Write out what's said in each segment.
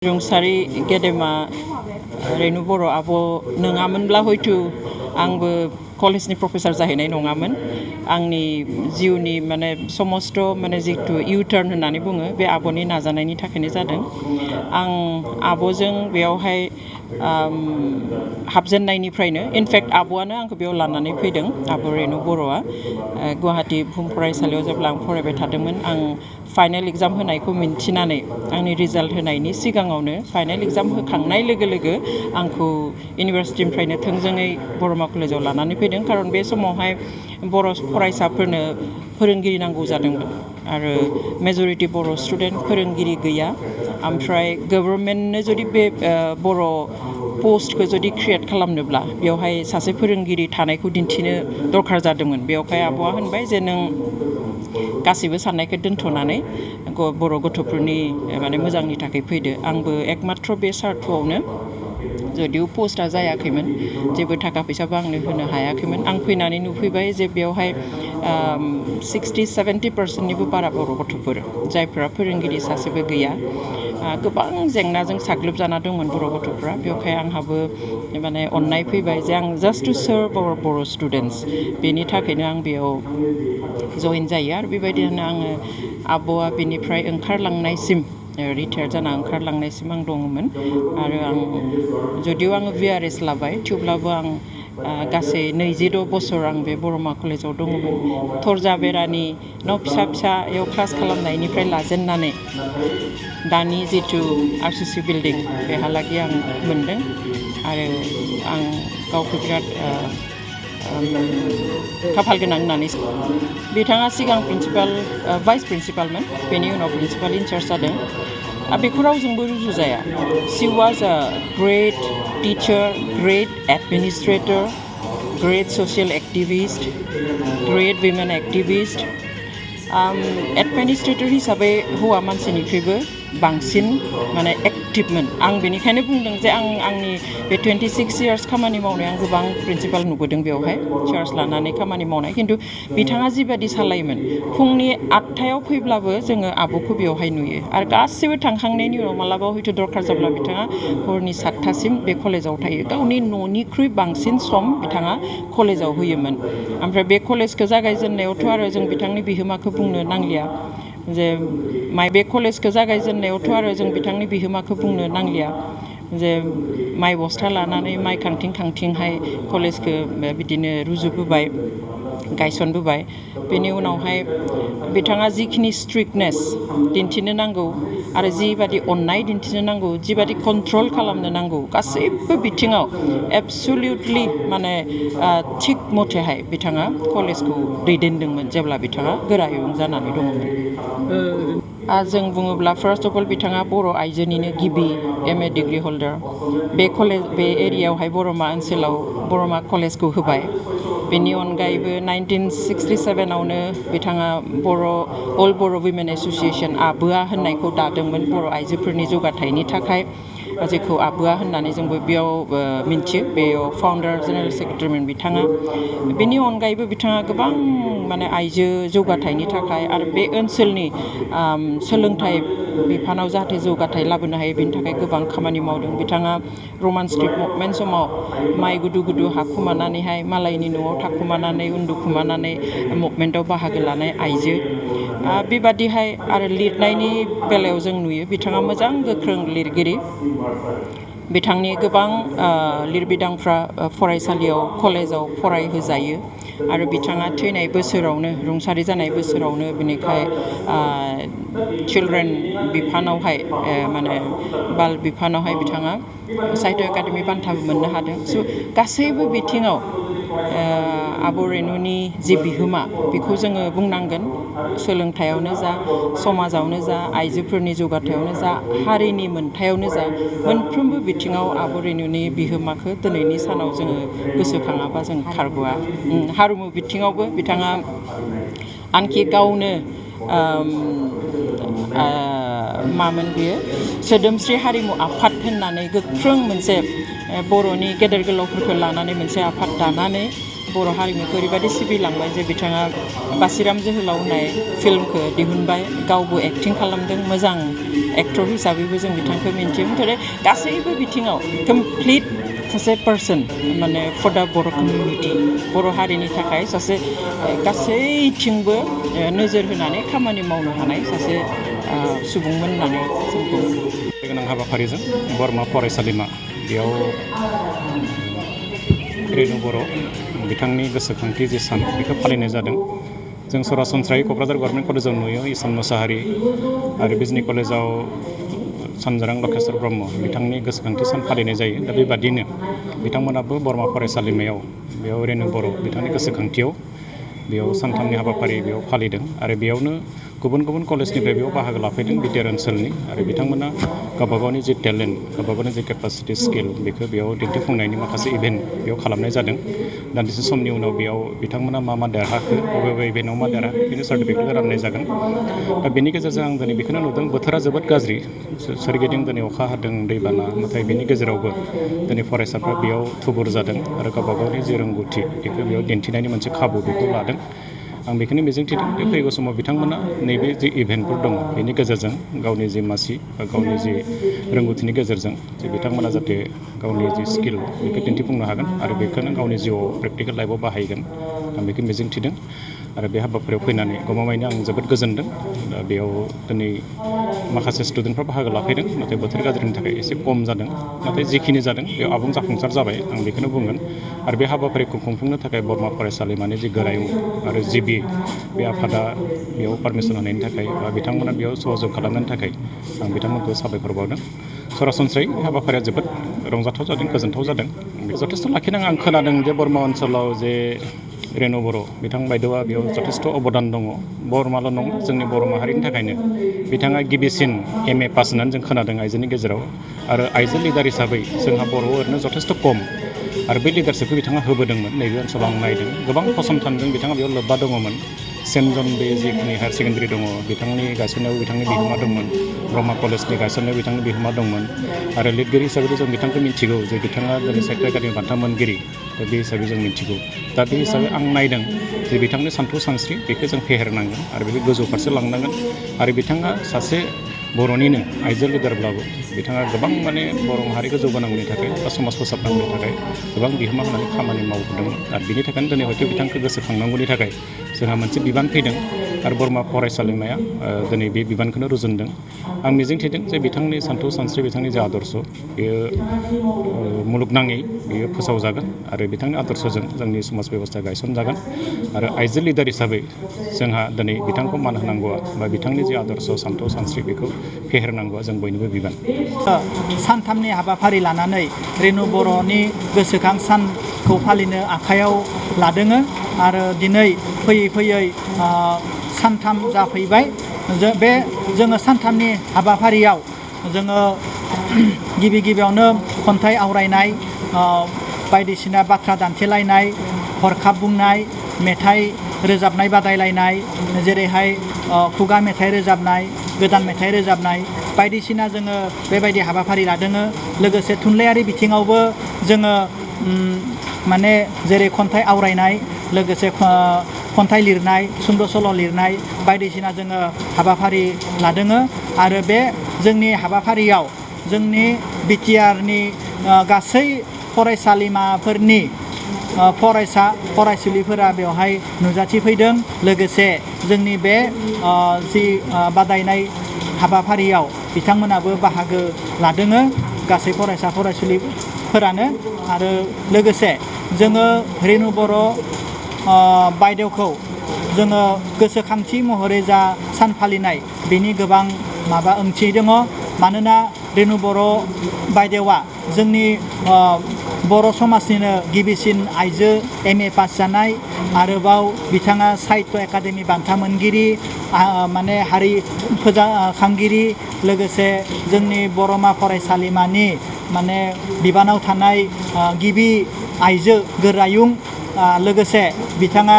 रुंसारि गेदेमा रेनु बर' आब' नङामोनब्ला हयथ' आंबो कलेजनि प्रफेसर जाहैनाय नङामोन। आंनि जिउनि समस्त जितु इउटार्न होननानै बुङो बे आब'नि नाजानायनि थाखायनो जादों। आं आब'जों बेयावहाय हाबजेननायनिफ्रायनो इनफेक्ट आब'आनो आंखौ बेयाव लानानै फैदों। आब' रेनु बर'आ गुवाहाटी बुहुम फरायसालियाव जेब्ला आं फरायबाय थादोंमोन, आं फाइनाल एग्जाम होनायखौ मिन्थिनानै आंनि रिजाल्ट होनायनि सिगाङावनो फाइनाल एग्जाम होखांनाय लोगो लोगो आंखौ इउनिभारसिटिनिफ्रायनो थोंजोङै बर'मा कलेजाव लानानै फैदों। खारन बे समावहाय बर' फरायसाफोरनो फोरोंगिरि नांगौ जादोंमोन आरो मेजरिटि बर' स्टुडेन्ट, फोरोंगिरि गैया। ओमफ्राय गभर्नमेन्टनो जुदि बे बर' पस्टखौ जुदि क्रिएट खालामनोब्ला बेवहाय सासे फोरोंगिरि थानायखौ दिन्थिनो दरकार जादोंमोन। बेवहाय आब'आ होनबाय जे नों गासैबो साननायखौ दोनथ'नानै बर' गथ'फोरनि मोजांनि थाखाय फैदो। आंबो एकमात्र बे सार्थआवनो, जुदिव पस्टआ जायाखैमोन, जेबो थाखा फैसाबो आंनो होनो हायाखैमोन, आं फैनानै नुफैबाय जे बेवहाय 60-70% बारा बर' गथ'फोर, जायफोरा फोरोंगिरि सासेबो गैया। गोबां जेंनाजों साग्लोबजाना दंमोन बर' गथ'फ्रा। बेवहाय आंहाबो अननाय फैबाय जे आं just to serve our Bodo' students, बेनि थाखायनो आं बेयाव जइन जायो। आरो बेबायदिनो आङो आब'आ बेनिफ्राय ओंखारलांनायसिम, रिटायार जाना ओंखारलांनायसिम आं दङमोन। आरो आं जुदिव आङो VRS लाबाय, थेवब्लाबो आं गासै 26 बोसोर आं बे बर'मा कलेजाव दङमोन। थरजा बेरानि न' फिसा फिसायाव क्लास खालामनायनिफ्राय लाजेननानै दानि जितु RCC बिल्डिं बेहालागै आं मोनदों। आरो आं गावखौ बिराद खाफाल गोनां होननानै बिथाङा सिगां प्रिन्सिपाल, भाइस प्रिन्सिपालमोन, बेनि उनाव प्रिन्सिपाल इनचार्ज जादों। बेखौ रावजोंबो रुजुजाया। She was a great teacher, great administrator, great social activist, great women activist. Administrator हिसाबै हौवा मानसिनिख्रुइबो बांसिन एक्टिभमोन। आं बेनिखायनो बुंदों जे आंनि बे 26 इयार्स खामानि मावनाय, आं गोबां प्रिन्सिपाल नुबोदों बेवहाय चार्ज लानानै खामानि मावनाय। खिन्थु बिथाङा जिबादि सालायोमोन, फुंनि 8टायाव फैब्लाबो जोङो आब'खौ बेवहाय नुयो। आरो गासैबो थांखांनायनि उनाव मालाबा हयथ' दरकार जाब्ला बिथाङा हरनि 7टासिम बे कलेजाव थायो। गावनि न'निख्रुइ बांसिन सम बिथाङा कलेजाव होयोमोन। ओमफ्राय बे कलेजखौ जागायजेननायावथ' आरो जों बिथांनि बिहोमाखौ बुंनो नांलिया। जे बे कलेजखौ जागायजेननायावथ' आरो जों बिथांनि बिहोमाखौ बुंनो नांलिया। जे माइ बस्था लानानै माइ खांथिं खांथिंहाय कलेजखौ बिदिनो रुजुबोबाय, गायसनबोबाय। बेनि उनावहाय बिथाङा जिखिनि स्ट्रिक्टनेस दिन्थिनो नांगौ आरो जिबादि अननाय दिन्थिनो नांगौ, जिबादि कन्ट्रल खालामनो नांगौ, गासैबो बिथिङाव एबसुलिउटलि थिग मथेहाय बिथाङा कलेजखौ दैदेनदोंमोन जेब्ला बिथाङा गोरायुं जानानै दङमोन। जों बुङोब्ला फार्स्ट अफ अल बिथाङा बर' आइजोनिनो गिबि MA डिग्री हल्डार। बे एरियायावहाय बर'मा ओनसोलाव बर'मा कलेजखौ होबाय। बेनि अनगायैबो 1967आवनो बिथाङा अल बर' वुमेन एस'सिएशन आबोआ होननायखौ दादोंमोन बर' आइजोफोरनि जौगाथायनि थाखाय, जेखौ आबोआ होननानै जोंबो बेयाव मिन्थियो। बेयाव फाउन्डार जेनेरेल सेक्रेटारिमोन बिथाङा। बेनि अनगायैबो बिथाङा गोबां आइजो जौगाथायनि थाखाय आरो बे ओनसोलनि सोलोंथाइ बिफानाव जाहाथे जौगाथाय लाबोनो हायो, बेनि थाखाय गोबां खामानि मावदों। बिथाङा रमान स्क्रिप्ट मुभमेन्ट समाव माइ गुदु गुदु हाखुमानानैहाय, मालायनि न'आव थाखुमानानै उन्दुखुमानानै मुभमेन्टआव बाहागो लानाय आइजो। बेबादिहाय आरो लिरनायनि बेलायाव जों नुयो बिथाङा मोजां गोख्रों लिरगिरि। बिथांनि गोबां लिरबिदांफ्रा फरायसालियाव, कलेजाव फरायहोजायो। आरो बिथाङा थैनाय बोसोरावनो, रुंसारि जानाय बोसोरावनो, बिनिखाय चिलड्रेन बिफानावहाय बाल बिफानावहाय बिथाङा साहित्य एकाडेमि बान्थाबो मोननो हादों। स' गासैबो बिथिङाव आब' रेनुनि जि बिहोमा, बेखौ जोङो बुंनांगोन। सोलोंथायावनो जा, समाजावनो जा, आइजोफोरनि जौगाथायावनो जा, हारिनि मोनथायावनो जा, मोनफ्रोमबो बिथिङाव आब' रेनुनि बिहोमाखौ दिनैनि सानाव जोङो गोसोखाङाबा जों खारग'आ। हारिमु बिथिङावबो बिथाङा आनखि गावनो मामोन बियो, सोदोमस्रि हारिमु आफाद होननानै गोख्रों मोनसे बर'नि गेदेर गोलावफोरखौ लानानै मोनसे आफाद दानानै बर' हारिमुखौ ओरैबायदि सिबिलांबाय जे बिथाङा बासिराम जोहोलाव होननाय फिल्मखौ दिहुनबाय, गावबो एक्टिं खालामदों, मोजां एक्टर हिसाबैबो जों बिथांखौ मिन्थियो। ओमफ्राय गासैबो बिथिङाव कमप्लिट सासे पार्सन, माने फर दा बर' कमिउनिटि, बर' हारिनि थाखाय सासे गासैथिंबो नोजोर होनानै खामानि मावनो हानाय सासे सुबुंमोन होननानै जों बुङो। गोनां हाबाफारिजों बरमा फरायसालिमा बेयाव रेनु बर' बिथांनि गोसोखांथि जे सान बेखौ फालिनाय जादों। जों सरासनस्रायै क'क्राझार गभर्नमेन्ट कलेजाव नुयो इसान मोसाहारि आरो बिजनि कलेजाव सानजारां लकेश्वर ब्रह्म बिथांनि गोसोखांथि सान फालिनाय जायो। दा बेबादिनो बिथांमोनाबो बरमा फरायसालिमायाव बेयाव रेनु बर' बिथांनि गोसोखांथियाव बेयाव सानथामनि हाबाफारि बेयाव फालिदों आरो बेयावनो गुबुन गुबुन कलेजनिफ्राय बेयाव बाहागो लाफैदों बिटिआर ओनसोलनि, आरो बिथांमोना गावबा गावनि जि टेलेन्ट, गावबा गावनि जि केपासिटि स्किल बेखौ बेयाव दिन्थिफुंनायनि माखासे इभेन्ट बेयाव खालामनाय जादों। दान्दिसे समनि उनाव बेयाव बिथांमोना मा देरहाखो, बबे इभेन्टआव मा देरहाखो बेनि सार्टिफिकेटखौ राननाय जागोन। दा बेनि गेजेरजों आं दिनै बेखौनो नुदों, बोथोरा जोबोद गाज्रि, सोरगिदिं दिनै अखा हादों, दैबाना, नाथाय बेनि गेजेरावबो दिनै फरायसाफ्रा बेयाव थुबुर जादों आरो गावबा गावनि जि रोंगौथि बेखौ बेयाव दिन्थिनायनि मोनसे खाबु बेखौ लादों। आं बेखौनो मिजिंथिदों बे फैगौ समाव बिथांमोना नैबे जि इभेन्टफोर दङ बेनि गेजेरजों गावनि जि मासि बा गावनि जि रोंगौथिनि गेजेरजों जे बिथांमोना जाहाथे गावनि जि स्किल बेखौ दिन्थिफुंनो हागोन आरो बेखौनो गावनि जिउआव प्रेक्टिकेल लाइफआव बाहायगोन, आं बेखौ मिजिंथिदों। आरो बे हाबाफारियाव फैनानै गमामायैनो आं जोबोद गोजोनदों। दा बेयाव दिनै माखासे स्टुडेन्टफ्रा बाहागो लाफैदों, नाथाय बोथोर गाज्रिनि थाखाय एसे खम जादों, नाथाय जिखिनि जादों बेयाव आबुं जाफुंसार जाबाय, आं बेखौनो बुंगोन। आरो बे हाबाफारिखौ खुंफुंनो थाखाय बरमा फरायसालिमानि जि गोरायुं आरो जिबि बे आफादा बेयाव पारमिसन होनायनि थाखाय बा बिथांमोना बेयाव सहजग खालामनायनि थाखाय आं बिथांमोनखौ साबायखर बावदों। सरासनस्रायै हाबाफारिया जोबोद रंजाथाव जादों, गोजोनथाव जादों। जथेस्थ' लाखिनांगौ। आं खोनादों जे बरमा ओनसोलाव जे रेनु बर' बिथां बायद'आ बेयाव जथेस्थ' अबदान दङ। बरमाल' नङा, जोंनि बर' माहारिनि थाखायनो बिथाङा गिबिसिन MA पास होननानै जों खोनादों आइजोनि गेजेराव। आरो आइजो लिडार हिसाबै जोंहा बर'आव ओरैनो जथेस्थ' खम, आरो बे लिडारशिपखौ बिथाङा होबोदोंमोन। नैबे ओनसोलाव आं नायदों गोबां फसंथानजों बिथाङा बेयाव लोब्बा दङमोन। सेन्ट जन बे जिखिनि हायार सेकेन्डारि दङ बिथांनि गायसननायाव बिथांनि बिहोमा दंमोन, ब्रह्मा कलेजनि गायसननायाव बिथांनि बिहोमा दंमोन। आरो लिरगिरि हिसाबै जों बिथांखौ मिन्थिगौ जे बिथाङा दिनै साहित्य एकाडेमि बान्था मोनगिरि, दा बे हिसाबै जों मिन्थिगौ। दा बे हिसाबै आं नायदों जे बिथांनि सान्थौ सानस्रि बेखौ जों फेहेरनांगोन आरो बेखौ गोजौ फारसे लांनांगोन। आरो बिथाङा सासे बर'निनो आइजो लिडारब्लाबो बिथाङा गोबां माने बर' माहारिखौ जौगानांगौनि थाखाय बा समाज फोसाबनांगौनि थाखाय गोबां बिहोमा होनानै खामानि मावबोदोंमोन। आरो बिनि थाखायनो दिनै हयथ' बिथांखौ गोसोखांनांगौनि थाखाय जोंहा मोनसे बिबान फैदों आरो बरमा फरायसालिमाया दिनै बे बिबानखौनो रुजुनदों। आं मिजिंथिदों जे बिथांनि सान्थौ सानस्रि, बिथांनि जा आदर्श बेयो मुलुगनाङै बेयो फोसावजागोन आरो बिथांनि आदर्शजों जोंनि समाज बेबस्था गायसनजागोन। आरो आइजो लिडार हिसाबै जोंहा दिनै बिथांखौ मान होनांगौआ बा बिथांनि जे आदर्श सान्थौ सानस्रि बेखौ फेहेरनांगौआ जों बयनिबो बिबान। सानथामनि हाबाफारि लानानै रेनु बर'नि गोसोखां सानखौ फालिनो आखायाव लादों आरो दिनै फैयै फैयै सानथाम जाफैबाय। जोङो सानथामनि हाबाफारियाव जोङो गिबियावनो खन्थाइ आवरायनाय, बायदिसिना बाथ्रा दान्थेलायनाय, हरखाब बुंनाय, मेथाइ रोजाबनाय बादायलायनाय, जेरैहाय खुगा मेथाइ रोजाबनाय, गोदान मेथाइ रोजाबनाय बायदिसिना जोङो बेबायदि हाबाफारि लादों। लोगोसे थुनलाइयारि बिथिङावबो जोङो माने जेरै खन्थाइ आवरायनाय, लोगोसे खन्थाइ लिरनाय, सुंद' सल' लिरनाय बायदिसिना जोङो हाबाफारि लादों। आरो बे जोंनि हाबाफारियाव जोंनि बिटिआरनि गासै फरायसालिमाफोरनि फरायसा फरायसुलिफोरा बेवहाय नुजाथिफैदों। लोगोसे जोंनि बे जि बादायनाय हाबाफारियाव बिथांमोनाबो बाहागो लादों, गासै फरायसा फरायसुलिफोरानो। आरो लोगोसे जोङो रेनु बर' बायदेवखौ जोङो गोसोखांथि महरै जा सान फालिनाय बेनि गोबां ओंथि दङ। मानोना रेनु बर' बायदेवा जोंनि बर' समाजनिनो गिबिसिन आइजो MA पास जानाय, आरोबाव बिथाङा साहित्य एकाडेमि बान्था मोनगिरि, माने हारि फोजाखांगिरि, लोगोसे जोंनि बरमा फरायसालिमानि माने बिबानाव थानाय गिबि आइजो गोरायुं, लोगोसे बिथाङा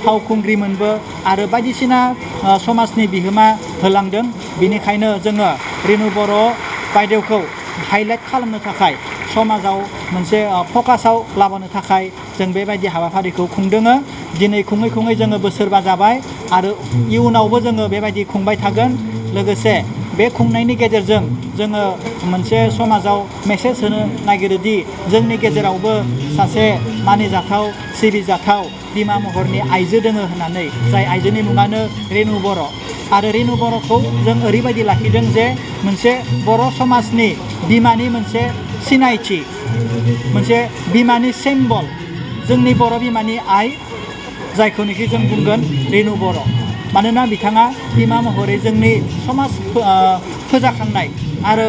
फावखुंग्रिमोनबो आरो बायदिसिना समाजनि बिहोमा होलांदों। बेनिखायनो जोङो रेनु बर' बायदेवखौ हाइलाइट खालामनो थाखाय समाजाव मोनसे फकासाव लाबोनो थाखाय जों बेबायदि हाबाफारिखौ खुंदोङो दिनै खुङै खुङै जोङो बोसोरबा जाबाय आरो इयुनावबो जोङो बेबायदि खुंबाय थागोन लोगोसे बे खुंनायनि गेजेरजों जोङो मोनसे समाजाव मेसेज होनो नागिरोदि जोंनि गेजेरावबो सासे मानिजाथाव सिबिजाथाव बिमा महरनि आइजो दोङो होननानै जाय आइजोनि मुङानो रेनु बर' आरो रेनु बर'खौ जों ओरैबायदि लाखिदों जे मोनसे बर' समाजनि बिमानि मोनसे सिनायथि मोनसे बिमानि सिम्बल जोंनि बर' बिमानि आइ जायखौनोखि जों बुंगोन रेनु बर' मानोना बिथाङा बिमा महरै जोंनि समाज फोजाखांनाय आरो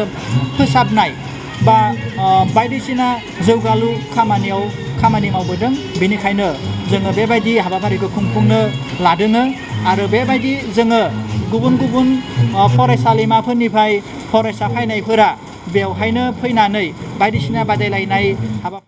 फोसाबनाय बा बायदिसिना जौगालु खामानियाव खामानि मावबोदों बेनिखायनो जोङो बेबायदि हाबाफारिखौ खुंफुंनो लादोङो आरो बेबायदि जोङो गुबुन गुबुन फरायसालिमाफोरनिफ्राय फरायसा फैनायफोरा बेवहायनो फैनानै बायदिसिना बादायलायनाय हाबाफारि